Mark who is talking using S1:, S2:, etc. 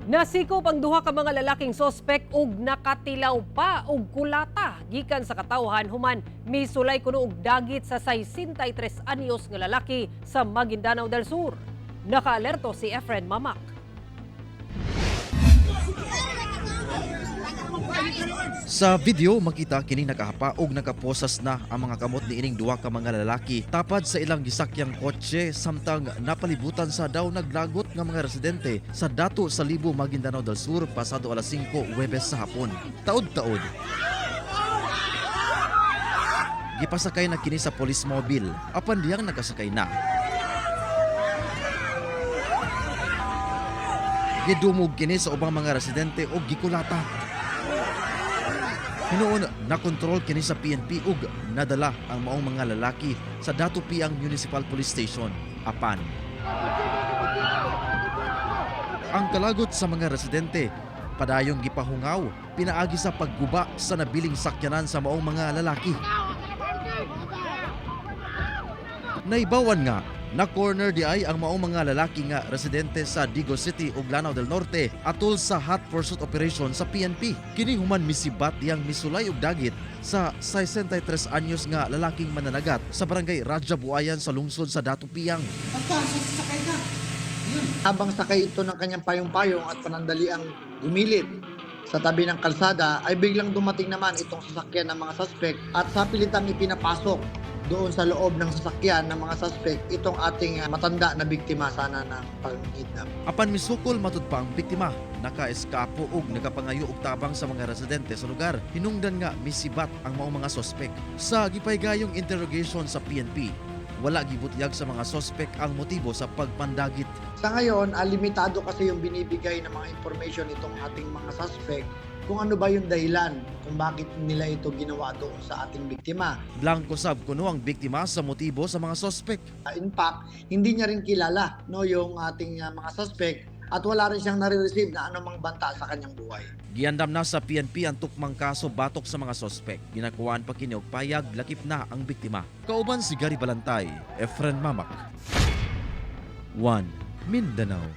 S1: Nasikop ang duha ka mga lalaking sospek og nakatilaw pa og kulata gikan sa katawhan human misulay kuno og dagit sa 63 anyos nga lalaki sa Maguindanao del Sur. Nakaalerto si Efren Mamak.
S2: Sa video makita kini nakahapa og nakaposas na ang mga kamot ni ining duha ka mga lalaki tapad sa ilang gisakyang kotse samtang napalibutan sa daw naglagot nga mga residente sa Dato Salibo, Maguindanao del Sur pasado alas 5 Huwebes sa hapon. Taod-taod. Gipasakay na kini sa police mobile apan diyang nakasakay na. Gidumog kini sa ubang mga residente og gikulata. Hinuon nakontrol kini sa PNP ug nadala ang maong mga lalaki sa Dato Piang Municipal Police Station, apan. Ang kalagot sa mga residente padayong gipahungaw pinaagi sa pagguba sa nabiling sakyanan sa maong mga lalaki. Naibawan nga na corner di ay ang maong mga lalaki nga residente sa Digos City ug Lanao del Norte atol sa hot pursuit operation sa PNP. Kini human misibat diyang misulay og dagit sa 63 anyos nga lalaking mananagat sa barangay Raja Buayan sa lungsod sa Datu Piang.
S3: Basta, sasakay ka. Yun.
S4: Habang sakay ito ng kanyang payong-payong at panandaliang gumilid sa tabi ng kalsada ay biglang dumating naman itong sasakyan ng mga suspect at sapilitang ipinapasok doon sa loob ng sasakyan ng mga suspect itong ating matanda na biktima sana ng pangkidnap.
S2: Apan misukol matud pa ang biktima, nakaeskapo og nakapangayo og tabang sa mga residente sa lugar. Hinungdan nga misibat ang maong mga sospek. Sa gipaygayong interrogation sa PNP, wala gibutyag sa mga sospek ang motibo sa pagpandagit.
S4: Sa ngayon, limitado kasi yung binibigay ng mga information itong ating mga suspect kung ano ba yung dahilan kung bakit nila ito ginawa doon sa ating biktima.
S2: Blanco sab kuno ang biktima sa motibo sa mga sospek.
S4: In fact, hindi niya rin kilala, no, yung ating mga suspect at wala rin siyang nare-receive na anumang banta sa kanyang buhay.
S2: Giandam na sa PNP ang tukmang kaso batok sa mga sospek. Ginakuhaan pa kini og payag lakip na ang biktima. Kauban si Gary Balantay, Efren Mamak. 1. Mindanao.